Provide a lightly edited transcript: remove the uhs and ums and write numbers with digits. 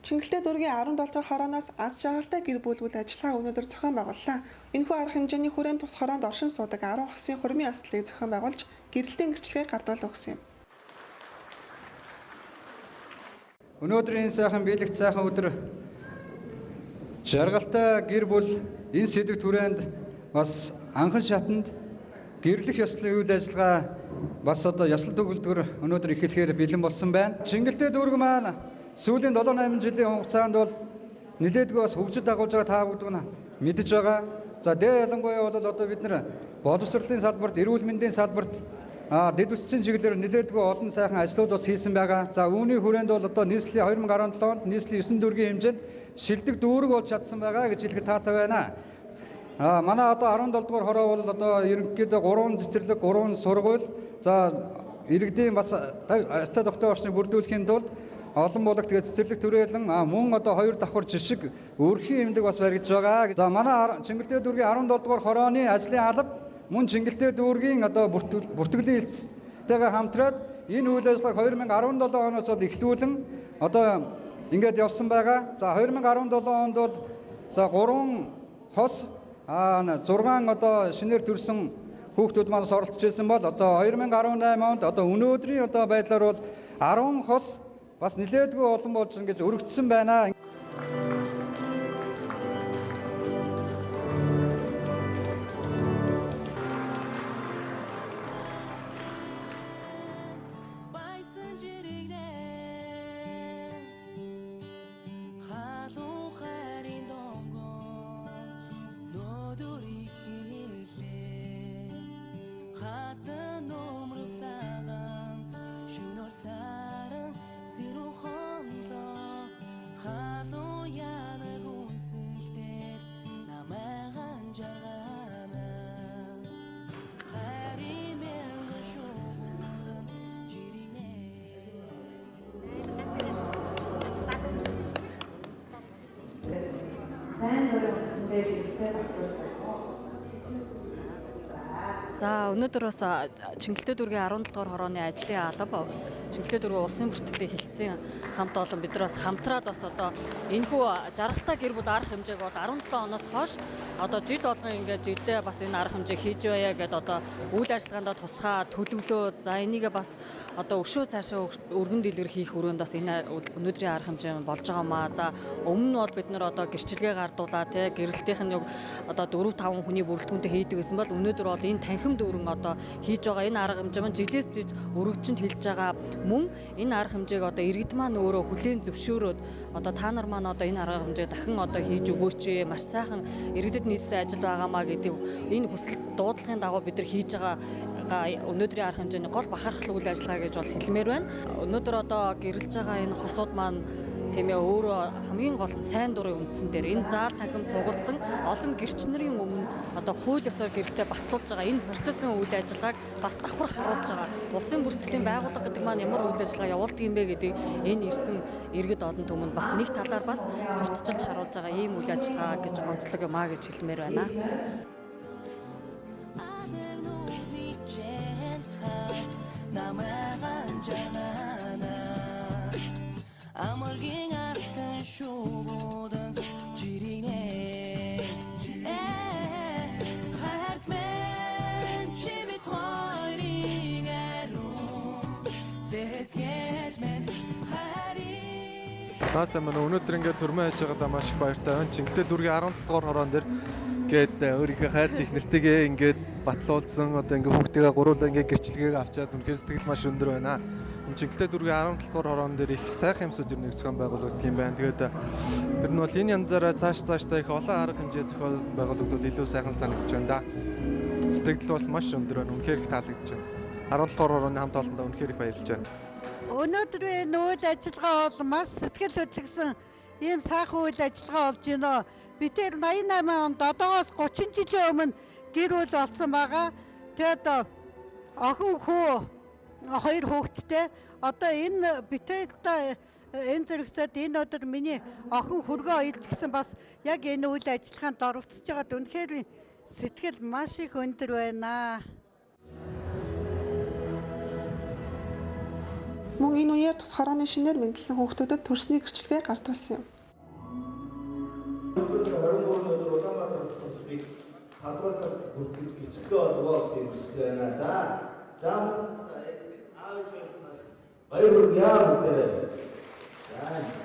Чингэлтэй дүүргийн 17 дугаар хорооноос аз жаргалтай гэр бүл үйл ажиллагаа өнөөдөр зохион байгууллаа. Энэхүү арга хэмжээний хүрээнд тус хороонд оршин суудаг 10 хосын хурмын ёслолыг зохион байгуулж гэрэлтийн гэрчлэгийг гардуул өгсөн юм. Өнөөдрийн энэ сайхан биелэгт сайхан өдөр жаргалтай гэр бүл энэ сэдэв түрээнд бас анхан шатанд гэрлэх ёслолын үйл ажиллагаа бас одоо ёслол төгөлдөр өнөөдөр эхлэхээр бэлэн болсон байна. Чингэлтэй дүүрэг маань сүүлийн 7-8 жилийн хугацаанд бол нэлээдгүй бас хөгжил дагуулж байгаа та бүгд нь мэдэж байгаа. За дэ ялангуяа бол одоо бид нар боловсролын салбарт, эрүүл мэндийн салбарт дэд бүтцийн чиглэлээр нэлээдгүй олон сайхан ажлууд бас хийсэн байгаа. За үүний хүрээнд бол одоо нийслэлийн 2017 онд нийслэлийн 9 дүүргийн хэмжээнд шилдэг дүүрэг болж чадсан байгаа гэж хэлэхэд таатай байна. Манай одоо 17 дугаар хороо бол одоо ерөнхийдөө 3 цэцэрлэг, 3 сургууль, за иргэдийн бас атай тогтоон орчныг бүрдүүлэхийн тулд олон болог тэгээ цэцэрлэг түрээлэн мөн одоо 2 давхар жишг өрхийн эмнэлэг бас баригдаж байгаа. За манай Чингэлтэй дүүргийн 17 дугаар хорооны ажлын алба мөн Чингэлтэй дүүргийн одоо бүртгэлийн хэлцтэйгээ хамтраад энэ үйл ажиллагааг 2017 оноос бол эхлүүлэн одоо ингээд явсан байгаа. За 2017 онд бол за 3 хос 6 одоо шинээр төрсэн хүүхдүүд маань оролцож байсан бол одоо 2018 онд одоо өнөөдрийн одоо байдлаар бол 10 хос бас нэлээдгүй олон болж ингэж өргөцсөн байна. За өнөөдөр бас Чингэлтэй дүүргийн 17 дугаар хорооны ажлын алба Чингэлтэй дүүргийн улсын бүртгэлийн хэлтсийн хамт олон бид нар бас хамтраад бас одоо энэхүү жаргалтай гэр бүл арга хэмжээг бол 17 оноос хойш одоо жил болгон ингээд жилдээ бас энэ арга хэмжээг хийж байя гэдээ одоо үйл ажиллагаандаа тусгай төлөвлөө. За энийгээ бас одоо өшөө цаашаа өргөн дэлгэр хийх өрөөнд бас энэ өнөөдрийн арга хэмжээ болж байгаа маа. За өмнө нь бол бид нар одоо гэрчилгээ гардуулаа тий гэрэлтийнх нь одоо 4-5 хүний бүрэлдэхүүнтэй хийдэг гэсэн бол өнөөдөр бол энэ танхим дүүрэн одоо хийж байгаа энэ арга хэмжээ маань жилээс жил өргөжинд хэлж байгаа мөн энэ арга хэмжээг одоо иргэд маань өөрөө хүлээн зөвшөөрөөд одоо та нар маань одоо энэ арга хэмжээ дахин одоо хийж өгөөч, маш сайхан иргэдэд нийцсэн ажил байгаамаа гэдэг энэ хүсэл дуудлагын дагуу бид нар хийж байгаа өнөөдрийн арга хэмжээний гол бахархал үйл ажиллагаа гэж бол хэлмээр байна. Өнөөдөр одоо гэрэлж байгаа энэ хосууд маань тийм ээ өөрөө хамгийн гол нь сайн дурын үндсэн дээр энэ заал танхим цугласан олон гэрч нарын өмнө одоо хууль ёсоор гэрэлтэд батлуулж байгаа энэ процессын үйл ажиллагааг бас давхар харуулж байгаа. Улсын бүртгэлийн байгууллага гэдэг маань ямар үйл ажиллагаа явуулдаг юм бэ гэдгийг энэ ирсэн иргэд олон түмэнд бас нэг талаар бас сурталчилж харуулж байгаа ийм үйл ажиллагаа гэж онцлог юм а гэж хэлмээр байна. Амаргийн алтан шувуудан жирийнэ хайрт мэн чи бид хоёрын ариун сэтгэл мэн хайрын. За сайн байна. Өнөөдөр ингээд төрмөө хийж байгаадаа маш их баяртай байна. Чингэлтэй дүүргийн 17 дугаар хороон дээр ингээд өөрийнхөө хайрт их нэртэйгээ ингээд батлуулсан одоо ингээд хүүхдтэйгээ гуруулаа ингээд гэрчлэгээ авчаад үнэхээр сэтгэл маш өндөр байна. Чингэлтэй дүүргийн 17 дугаар хороон дээр их сайхан юмсууд ер нь зохион байгуулагддаг юм байна. Тэгээд ер нь бол энэ янзаараа цаашдаа их олон арга хэмжээ зохион байгуулагдвал илүү сайхан санагдаж байна да. Сэтгэл бол маш өндөр байна. Үнэхээр их таалагдж байна. 17 дугаар хорооны хамт олондоо үнэхээр их баярлж байна. Өнөөдрийн үйл ажиллагаа бол маш сэтгэл хөдлөсөн ийм сайхан үйл ажиллагаа болж байна. Би тэр 88 онд одоогоос 30 жилийн өмнө гэр бүл болсон байгаа. Тэгээд охин хүү хоёр хүүхэдтэй. Одоо энэ битэлтэй энэ зэрэгцээд энэ өдөр миний охин хөргөө илж гисэн бас яг энэ үйл ажиллагаанд оролцож байгаад үнэхээр сэтгэл маш их өндөр байна. Мөн энэ үеэр тус хорооны шинээр мэндэлсэн хүүхдүүдэд төрсний гэрчлэгээ гардуулсан юм. 23 өдөр Улаанбаатар хотын 5 дугаар сар бүртгэж гэрчлэгээ олгоо гэсэн юм гэрчлэг байна. За за аав ээж бас баяр хүргье бүгдээрээ. За.